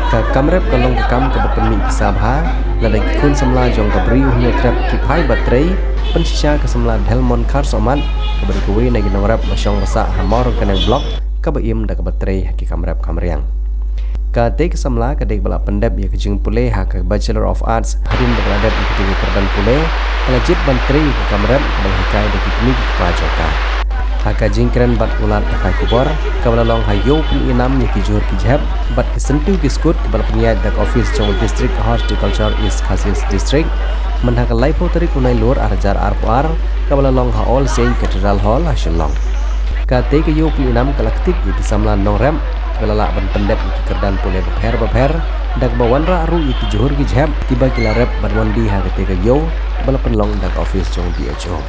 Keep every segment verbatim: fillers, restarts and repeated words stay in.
Ka kam rep ka long ka kam kaba pynmih pisa bha, lada ki khun samla jong ka Bri U Hynñiewtrep ki phai bad trei, pynshisha ka samla Dhelmon Kharsohmat, kaba dei kawei na ki nongrep ba shong ba sah ha Mawryngkneng Block, kaba im da kaba trei ha ki kam rep kam riang. Katei ka samla ka dei kaba la pyndep ïa ka jingpule ha ka Bachelor of Arts, hadien ba ka la dep ïa katei ka kyrdan pule, ka la jied ban trei ïa ka kam rep kaba la hikai da ki kmie ki kpa jong ka. Ha ka jingkren bad u lad pathai khubor, kaba la long ha Ïew Pyni Nam ïa ki Jhur ki Jhep bad ki Syntiew ki Scout, kaba la pynïaid da ka ophis jong u District Horticulture, East Khasi Hills District, mynta ha ka laiphew tarik u Nailur ar hajar arphew ar, kaba la long ha All Saint Cathedral Hall ha Shillong. Katei ka Ïew Pyni Nam ka la ktit ïa ki samla nongrep kiba la lah ban pyndep ïa ki kyrdan pule bapher bapher, da kaba wanrah ruh ïa ki jhur ki jhep kiba ki la rep ban wan die ha katei ka ïew ba la pynlong da ka ophis jong D H O.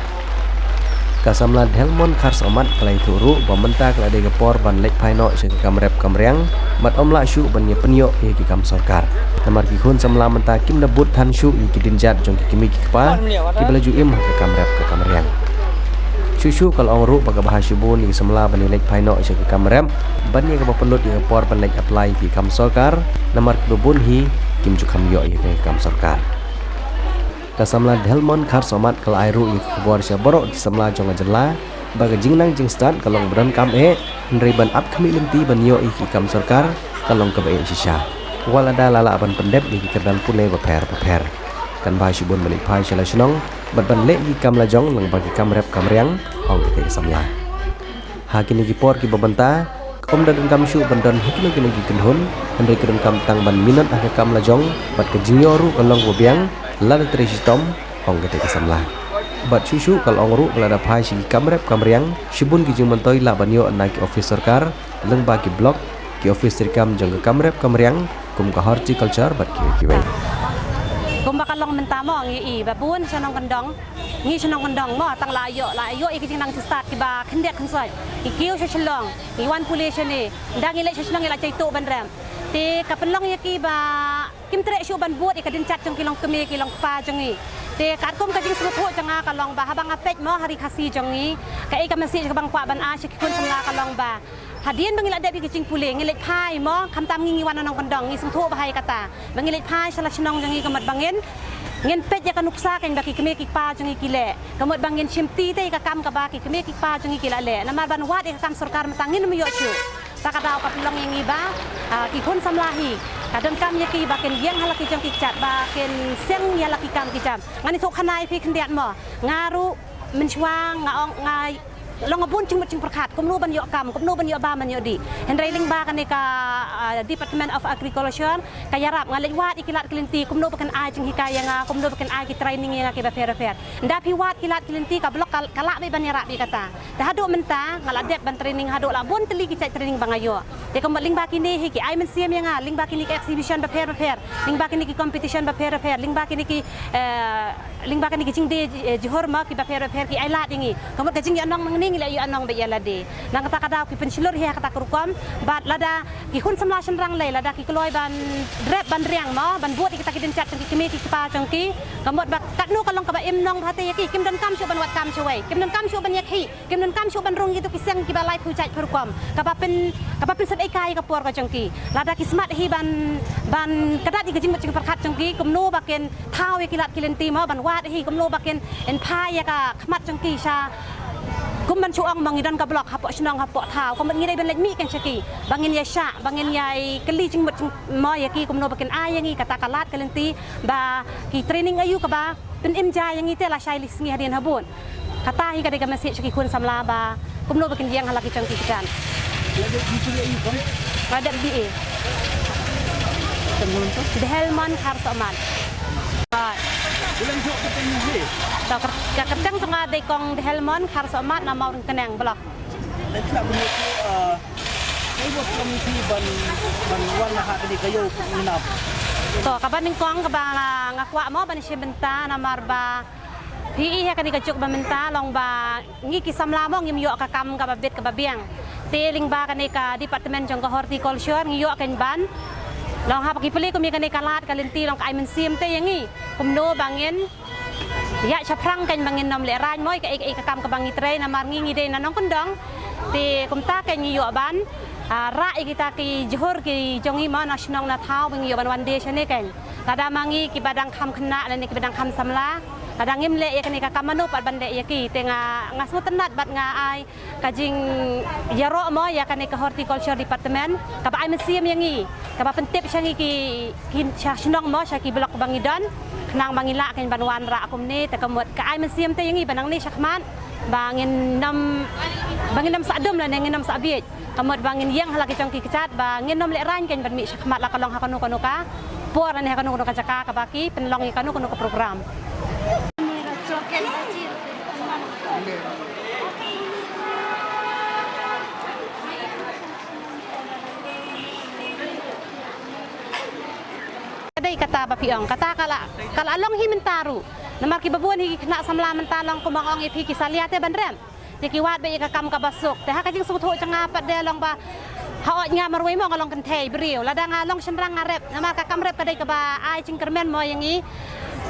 Ka samla Dhelmon Kharsohmat ka la ïathuh ruh ba mynta ka la dei ka por ban leit phai noh sha ka kam rep kam riang, bad ym lah shuh ban ïa pynïoh ïa ki kam sorkar, namar ki khun samla mynta kim da bud than shuh ïa ki dienjat jong ki kmie ki kpa kiba la ju im ha ka kam rep ka kam riang. Shuh shuh ka la ong ruh ba ka bha shibun ïa ki samla ban ïa leit phai noh sha ka kam rep, ban ïa kaba pynlut ïa ka por ban leit apply ïa ki kam sorkar, namar kiba bun hi kim ju kham ïoh ïa ka kam sorkar. Ka samla Dhelmon Kharsohmat ka la ai ruh ïa ka khubor sha baroh ki samla jong ka jylla ba ka jingnang jingstad ka long ba donkam eh, hynrei ban ap khmih lynti ban ïoh ïa ki kam sorkar ka long kaba eh shisha, wat lada la lah ban pyndep ïa ki kyrdan pule bapher bapher. Kan bha shibun ban leit phai sha la shnong bad ban leh ïa ki kam la jong lyngba ki kam rep kam riang, ong katei ka samla. Ha kine ki por kiba mynta, ym da donkam shuh ban don ha kino kino ki kynhun, hynrei ka donkam tang ban minot ha ka kam la jong bad ka jingïoh ruh ka long kaba biang lada trei shitom, ong katei ka samla. Bad shuh shuh ka la ong ruh ba lada phai sha ki kam rep kam riang, shibun ki jingmyntoi lah ban ïoh na ki ophis sorkar lyngba ki block, ki ophis treikam jong ka kam rep kam riang, kum ka horticulture bad kiwei kiwei. Kumba ka long mynta mo, ngi i ba bun sha nongkyndong, ngi sha nongkyndong mo, tang la ïoh, la ïoh ïa ki jingnang jingstad kiba khyndiat khynsoit. Ngi kiew sha Shillong, ngi wan pule shane, ynda ngi leit sha Shillong ngi la jaituh ban rem. Te ka pynlong ïa ki ba kim treh shuh ban bud ïa ka dienjat jong ki longkmie ki longkpa jong ngi. Te katkum ka jingsngewthuh jong nga ka long ba haba nga peit mo ha Ri Khasi jong ngi, kaei ka message kaba nga kwah ban ai sha ki khun samla ka long ba hadien ba ngi la dep ïa ka jingpule, ngi leit phai mo, khamtam ngi, ngi wan na nongkyndong, ngi sngewthuh bha ïa kata. Ba ngi leit phai sha la shnong jong ngi, ka mut ba ngin, ngin peit ïa ka nuksa keiñ ba ki kmie ki kpa jong ngi ki leh, ka mut ba ngin shimti te ïa ka kam kaba ki kmie ki kpa jong ngi ki la leh. Namar ban wad ïa ka kam sorkar mynta ngin ym ïoh shuh. Ta ka daw ka pynlong ïa ngi ba, ah, ki khun samla hi, ka donkam ïa ki ba kin ïeng ha la ki jong ki kjat, ba kin seng ïa la ki kam ki jam. Ngan ïathuh khana ïa phi khyndiat mo. Nga ruh mynshuwa nga ong, nga long bun jingmut jingpyrkhat kumno ban ïoh kam, kumno ban ïoh bam ban ïoh dih. Hynrei lyngba kane ka, ah, Department of Agriculture ka ïarap, nga leit wad ïa ki lad ki lynti kumno ba kin ai jinghikai ïa nga, kumno ba kin ai ki training ïa nga kiba pher bapher. Ynda phi wad ki lad ki lynti ka block ka, ka lah beit ban ïarap ïa kata. Te haduh mynta nga la dep ban training haduh la bun tylli ki jait training ba nga ïoh. Te ka mut lyngba kine hi ki ai mynsiem ïa nga, lyngba kine ki exhibition bapher bapher, lyngba kine ki competition bapher bapher, lyngba kine ki, eh, lyngba kane ki jingdie, eh, jhur mo kiba pher bapher ki ai lad ïa ngi. Ka mut ka jingïohnong nangne ngi la ïohnong beit ïa lade. Na kata ka daw ki pynshlur hi ha kata ka rukom. Bad lada ki khun samla shynrang lei, lada ki kloi ban rep ban riang mo, ban bud ïa kita ki dienjat jong ki kmie ki kpa jong ki. Ka mut ba katno ka long kaba im nong bha te ïa ki, kim donkam shuh ban wad kam shawei, kim donkam shuh ban ïakhih, kim donkam shuh ban rung kito ki seng kiba laiphew jait phew rukom. Kaba pyn, kaba pynsep ïa ka por ka jong ki. Lada ki smat hi ban, ban kdat ïa ka jingmut jingpyrkhat jong ki, kumno ba kin thaw ïa ki lad ki lynti mo, ban wad hi kumno ba kin phai ïa ka khmat jong ki sha, kum ban shu ong mo ngi don ka block hapoh shnong hapoh thaw, ka mut ngi dei ban leit mih keiñ sha ki ba ngin ïa shah, ba ngin ïa kylli jingmut jing mo ïa ki kumno ba kin ai ïa ngi kata ka lad ka lynti ba ki training aïu kaba pynim ja ïa ngi te lashai lai sngi hadien habud. Kata hi ka dei ka message sha ki khun samla ba kumno ba kin ïeng ha la ki jong ki kjat. Nga dep B A. Dhelmon Kharsohmat. Hooid. To, ka kyrteng jong nga dei kong Dhelmon Kharsohmat na Mawryngkneng Block. Kaei ba pynlong ïa phi ban, ban wan ha kane ka ïew Pyni Nam? To, kaba nyngkong kaba nga, nga kwah mo ban shim bynta namar ba phi i ha kane ka juk ba mynta long ba ngi ki samla mo ngim ïoh ka kam kaba bit kaba biang. Te lyngba kane ka department jong ka horticulture ngi ïoh keiñ ban long haba ki plie kum ïa kane ka lad ka lynti long ka ai mynsiem te ïa ngi kumno ba ngin ïaid shaphrang keiñ ba ngin nym lehraiñ mo ïa kaei kaei ka kam kaba ngi trei namar ngi ngi dei na nongkyndong. Te kumta keiñ ngi ïoh ban Ah, rah ïa kita ki jhur ki jong ngi mo na shnong na thaw ba ngi ïoh ban wan die shane kein. Lada ma ngi kiba dang kham khynnah lane kiba dang kham samla, lada ngim leh ïa kane ka kam mano pat ban leh ïa ki. Te nga, nga sngewtynnat bad nga ai ka jingïaroh mo ïa kane ka Horticulture Department kaba ai mynsiem ïa ngi, kaba pyntip sha ngi ki, ki sha shnong mo, sha ki block ba ngi don, khnang ba ngi lah kein ban wanrah kumne. Te ka mut ka ai mynsiem te ïa ngi ba nangne shakhmat ba ngin nym, ba ngin nym sah dum lane ngin nym sah bieit. Ka mut ba ngin ïeng ha la ki jong ki kjat ba ngin nym lehraiñ kein ban mih shakhmat la ka long ha kano kano ka por lane ha kano kano ka jaka kaba ki pynlong ïa kano kano ka program. Ka dei kata ba phi ong, kata ka la, ka la long hi mynta ruh. Namar kiba bun hi ki khynnah samla mynta long kumba ong ïa phi ki salia te ban rep. Te ki wad beit ïa ka kam kaba suk. Te ha ka jingsngewthuh jong nga pat de long ba ha ot nga marwei mo nga long kynthei briew. Lada nga long shynrang nga rep. Namar ka kam rep ka dei kaba ai jingkyrmen mo ïa ngi.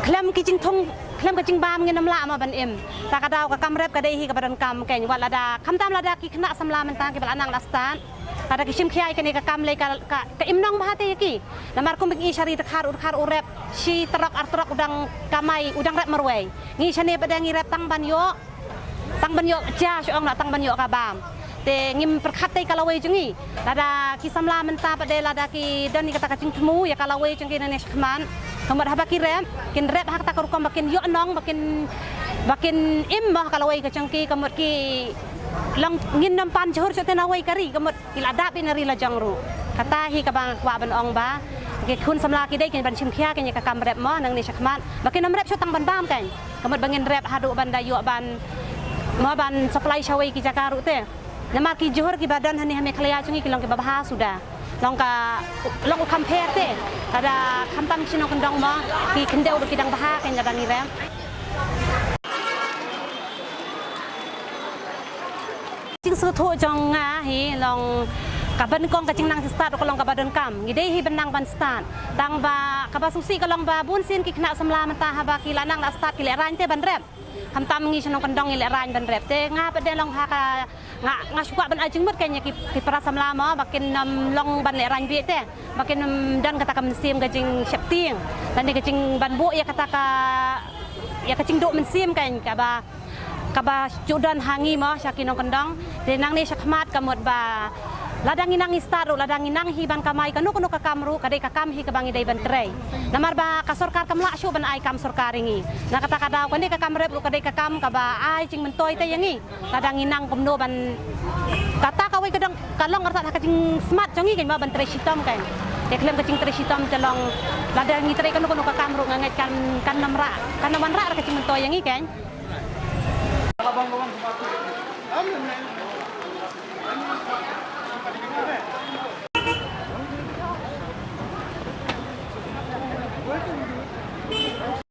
Khlem ki jingthung, khlem ka jingbam ngin nym lah mo ban im. Ta ka daw ka kam rep ka dei hi kaba donkam kein. Wat lada, khamtam lada ki khynnah samla mynta kiba la nang la stad. Lada ki shim khia ïa kane ka kam lei ka, ka, ka im nong bha te ïa ki. Namar kumba ngi sha ri dkhar u dkhar u rep shi trok ar trok u dang kamai u dang rep marwei. Ngi shane pat de ngi rep tang ban ïoh, tang ban ïoh ja shu ong na tang ban ïoh ka bam. Te ngim pyrkhat te ka lawei jong ngi. Lada ki samla mynta pat de lada ki don ïa kata ka jingthmu ïa ka lawei jong ki nangne shakhmat. Ka mut haba ki rep, kin rep ha kata ka rukom ba kin ïoh nong, ba kin, ba kin im mo ha ka lawei ka jong ki, ka mut ki long ngin nym pan jhur shuh te na wei ka ri, ka mut ki la dap ïa na ri la jong ruh. Kata hi kaba nga kwah ban ong ba ki khun samla ki dei kein ban shim khia kein ïa ka kam rep mo nangne shakhmat. Ba kin nym rep shuh tang ban bam kein. Ka mut ba ngin rep haduh ban da ïoh ban mo ban supply sha wei ki jaka ruh te. Namar ki jhur kiba don hangne ha Meghalaya jong ngi ki long kiba bha suda. Long ka, long u kham pher te. Lada khamtam ki shnong kyndong mo ki khyndew ruh ki dang bha kein lada ngi rep. Jingsngewthuh jong nga hi long kaba nyngkong ka jingnang stad ruh ka long kaba donkam. Ngi dei hi ban nang ban stad. Tang ba kaba sngewsih ka long ba bun sien ki khynnah samla mynta haba ki la nang la stad ki lehraiñ te ban rep. Khamtam ngi shnong kyndong ngi lehraiñ ban rep. Te nga pat de long ha ka, nga, nga shu kwah ban ai jingmut kein ïa ki, ki para samla mo ba kin nym long ban lehraiñ bieit te. Ba kin nym don kata ka mynsiem ka jingsheptieng. Lane ka jing ban buh ïa kata ka, ïa ka jingduh mynsiem kein kaba, kaba ju don ha ngi mo sha ki nongkyndong. Te nangne shakhmat ka mut ba lada ngi nang ngi stad ruh, lada ngi nang hi ban kamai kano kano ka kam ruh, ka dei ka kam hi kaba ngi dei ban trei. Namar ba ka sorkar kam lah shuh ban ai kam sorkar ïa ngi. Na kata ka daw kane ka kam rep ruh ka dei ka kam kaba ai jingmyntoi te ïa ngi. Lada ngi nang kumno ban, kata kawei ka dang ka long artat ha ka jingsmat jong ngi kein mo ban trei shitom kein. Te khlem ka jingtrei shitom te long lada ngi trei kano kano ka kam ruh nga ngeit kan, kan nym rah, kan nym wanrah ka jingmyntoi ïa ngi kein.